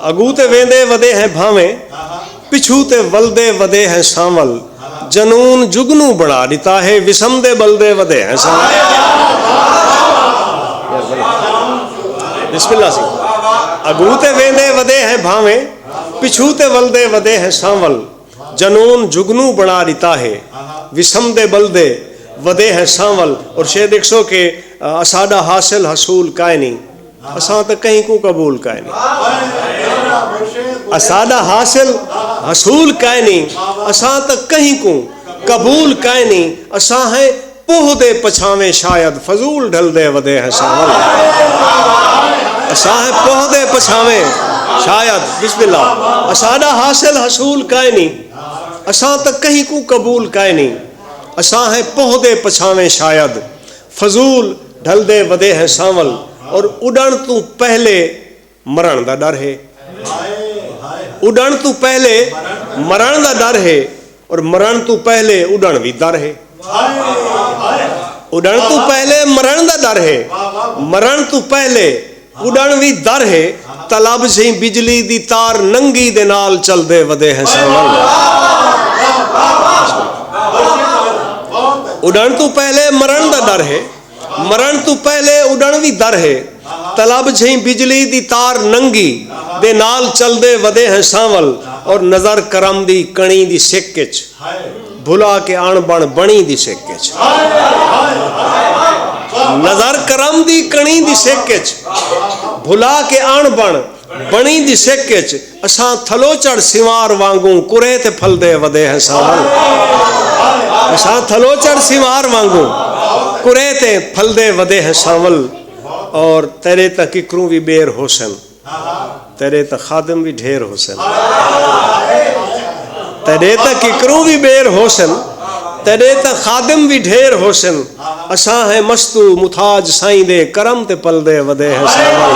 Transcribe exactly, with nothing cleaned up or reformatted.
اڳوں تے ویندے ودے ہیں بھانویں، پچھوں تے ولدے ودے ہیں سانول۔ جنون جگنوں بݨا ݙتا ہے، وسم دے ٻلدے ودے ہیں سانول۔ بسم اللہ سی۔ اڳوں تے ویندے ودے ہیں بھانویں، پچھوں تے ولدے ودے ہیں سانول۔ جنون جگنوں بݨا ݙتا ہے، وسم دے ٻلدے ودے ہیں سانول۔ اور شعر ݙیکھسو کہ، آ، اساݙا حاصل حصول کائنی، اساں تاں کہیں کوں قبول کائنی۔ اساݙا حاصل حصول کائنی، اساں تاں کہیں کوں قبول کائنی۔ اساں ہیں پوہ دے پچھاویں شاید، فضول ڈھلدے ودے ہیں سانول۔ اساں ہیں پوہ دے پچھاویں شاید، بسم اللہ، اساݙا حاصل حصول کائنی، اساں تاں کہیں کوں قبول کائنی۔ اساں ہیں پوہ دے پچھاویں شاید، فضول ڈھلدے ودے ہیں سانول۔ اور اݙݨ توں پہلے مرݨ دا ݙر ہے۔ اݙݨ توں پہلے مرݨ دا ݙر ہے، اور مرݨ توں پہلے اݙݨ وی در ہے۔ اݙݨ توں پہلے مرݨ دا ݙر ہے، مرݨ توں پہلے اݙݨ وی در ہے۔ طلب جھیں بجلی دی تار ننگی دے نال چلدے ودے ہیں سانول۔ اݙݨ توں پہلے مرݨ دا ݙر ہے، مرݨ توں پہلے اݙݨ وی در ہے۔ طلب جھیں بجلی دی تار ننگی دے نال چلدے ودے ہیں سانول۔ اور نظر کرم دی کݨی دی سک اچ، بھلا کے اݨ بݨ بݨی دی سک اچ۔ نظر کرم دی کݨی دی سک اچ، بھلا کے اݨ بݨ بݨی دی سک اچ۔ اساں تھلو چڑھ سنوار وانگوں کرے تے پھلدے ودے ہیں سانول۔ اساں تھلو چڑھ سنوار وانگوں کرے تے پھلدے ودے ہیں سانول۔ اور تیݙے تاں ککروں وی ٻیر ہوسن، تیݙے تاں خادم وی ڈھیر ہوسن۔ تیݙے تاں ککروں وی ٻیر ہوسن، تیݙے تاں خادم وی ڈھیر ہوسن۔ اساں ہیں مستو متھاج سائیں دے، کرم تے پلدے ودے ہیں سانول۔